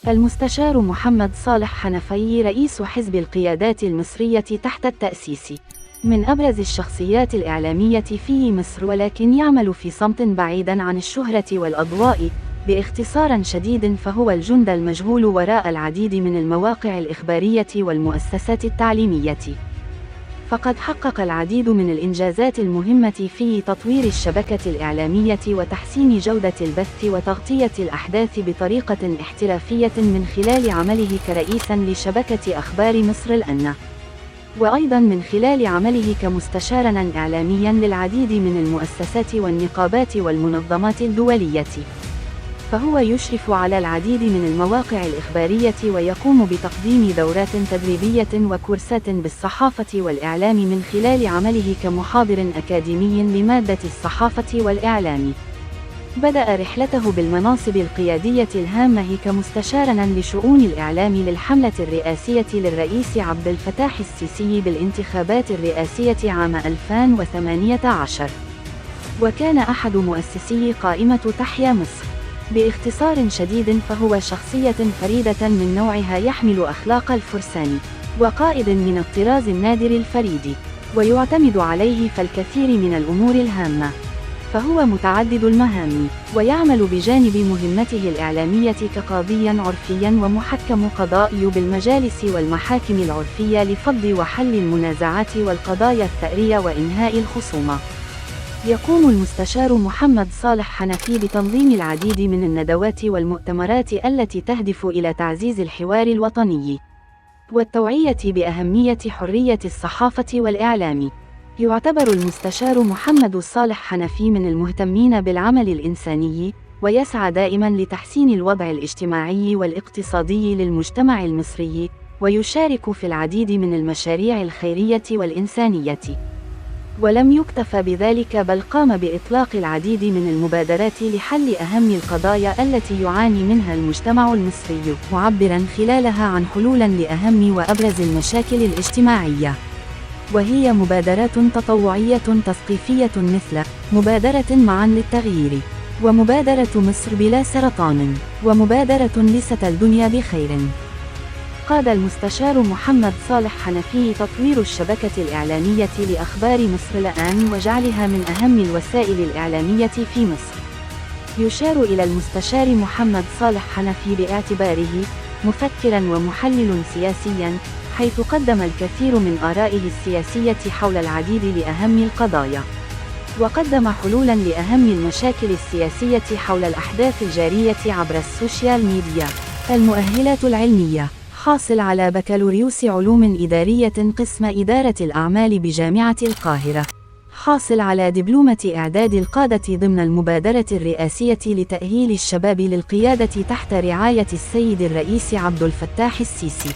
المستشار محمد صالح حنفي رئيس حزب القيادات المصرية تحت التأسيس، من أبرز الشخصيات الإعلامية في مصر، ولكن يعمل في صمت بعيدا عن الشهرة والأضواء. باختصار شديد، فهو الجند المجهول وراء العديد من المواقع الإخبارية والمؤسسات التعليمية. فقد حقق العديد من الإنجازات المهمة في تطوير الشبكة الإعلامية وتحسين جودة البث وتغطية الأحداث بطريقة احترافية من خلال عمله كرئيس لشبكة أخبار مصر الآن، وأيضا من خلال عمله كمستشارا إعلاميا للعديد من المؤسسات والنقابات والمنظمات الدولية. فهو يشرف على العديد من المواقع الإخبارية ويقوم بتقديم دورات تدريبية وكورسات بالصحافة والإعلام من خلال عمله كمحاضر أكاديمي لمادة الصحافة والإعلام. بدأ رحلته بالمناصب القيادية الهامة كمستشارا لشؤون الإعلام للحملة الرئاسية للرئيس عبد الفتاح السيسي بالانتخابات الرئاسية عام 2018، وكان أحد مؤسسي قائمة تحيا مصر. باختصار شديد، فهو شخصية فريدة من نوعها، يحمل أخلاق الفرسان، وقائد من الطراز النادر الفريد، ويعتمد عليه فالكثير من الأمور الهامة. فهو متعدد المهام، ويعمل بجانب مهمته الإعلامية كقاضي عرفي ومحكم قضائي بالمجالس والمحاكم العرفية لفض وحل المنازعات والقضايا الثأرية وإنهاء الخصومة. يقوم المستشار محمد صالح حنفي بتنظيم العديد من الندوات والمؤتمرات التي تهدف إلى تعزيز الحوار الوطني والتوعية بأهمية حرية الصحافة والإعلام. يعتبر المستشار محمد صالح حنفي من المهتمين بالعمل الإنساني، ويسعى دائما لتحسين الوضع الاجتماعي والاقتصادي للمجتمع المصري، ويشارك في العديد من المشاريع الخيرية والإنسانية. ولم يكتف بذلك، بل قام بإطلاق العديد من المبادرات لحل أهم القضايا التي يعاني منها المجتمع المصري، معبرا خلالها عن حلول لأهم وأبرز المشاكل الاجتماعية، وهي مبادرات تطوعية تثقيفية مثل مبادرة معا للتغيير، ومبادرة مصر بلا سرطان، ومبادرة لست الدنيا بخير. قاد المستشار محمد صالح حنفي تطوير الشبكة الإعلامية لأخبار مصر الآن، وجعلها من أهم الوسائل الإعلامية في مصر. يشار إلى المستشار محمد صالح حنفي باعتباره مفكرا ومحلل سياسيا، حيث قدم الكثير من آرائه السياسية حول العديد لأهم القضايا، وقدم حلولا لأهم المشاكل السياسية حول الأحداث الجارية عبر السوشيال ميديا. المؤهلات العلمية: حاصل على بكالوريوس علوم إدارية قسم إدارة الأعمال بجامعة القاهرة. حاصل على دبلومة إعداد القادة ضمن المبادرة الرئاسية لتأهيل الشباب للقيادة تحت رعاية السيد الرئيس عبد الفتاح السيسي.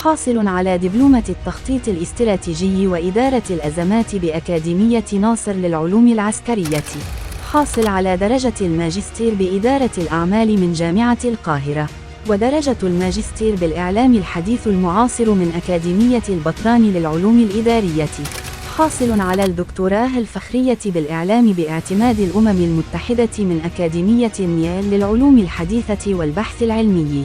حاصل على دبلومة التخطيط الاستراتيجي وإدارة الأزمات بأكاديمية ناصر للعلوم العسكرية. حاصل على درجة الماجستير بإدارة الأعمال من جامعة القاهرة، ودرجة الماجستير بالإعلام الحديث المعاصر من أكاديمية البطران للعلوم الإدارية. حاصل على الدكتوراه الفخرية بالإعلام باعتماد الأمم المتحدة من أكاديمية نيال للعلوم الحديثة والبحث العلمي.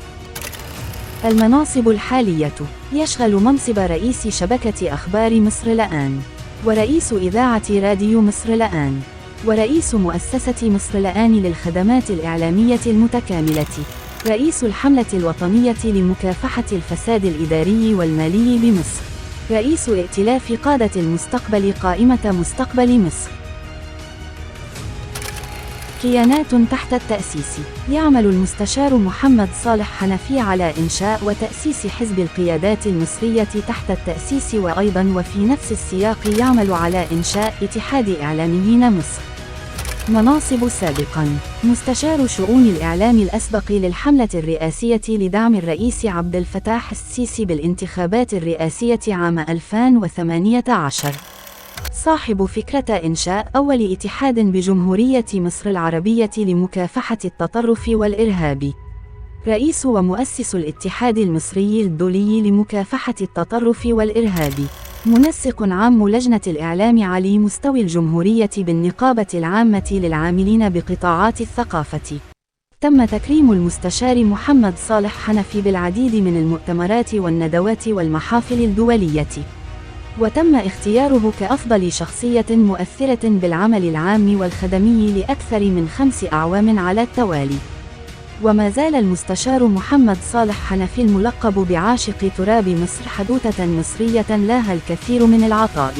المناصب الحالية: يشغل منصب رئيس شبكة أخبار مصر الآن، ورئيس إذاعة راديو مصر الآن، ورئيس مؤسسة مصر الآن للخدمات الإعلامية المتكاملة، رئيس الحملة الوطنية لمكافحة الفساد الإداري والمالي بمصر، رئيس ائتلاف قادة المستقبل قائمة مستقبل مصر. كيانات تحت التأسيس: يعمل المستشار محمد صالح حنفي على إنشاء وتأسيس حزب القيادات المصرية تحت التأسيس، وأيضا وفي نفس السياق يعمل على إنشاء اتحاد إعلاميين مصر. مناصب سابقا: مستشار شؤون الإعلام الأسبق للحملة الرئاسية لدعم الرئيس عبد الفتاح السيسي بالانتخابات الرئاسية عام 2018. صاحب فكرة إنشاء أول اتحاد بجمهورية مصر العربية لمكافحة التطرف والإرهاب. رئيس ومؤسس الاتحاد المصري الدولي لمكافحة التطرف والإرهاب. منسق عام لجنة الإعلام على مستوى الجمهورية بالنقابة العامة للعاملين بقطاعات الثقافة. تم تكريم المستشار محمد صالح حنفي بالعديد من المؤتمرات والندوات والمحافل الدولية، وتم اختياره كأفضل شخصية مؤثرة بالعمل العام والخدمي لأكثر من 5 أعوام على التوالي. وما زال المستشار محمد صالح حنفي الملقب بعاشق تراب مصر حدوتة مصرية لها الكثير من العطاء.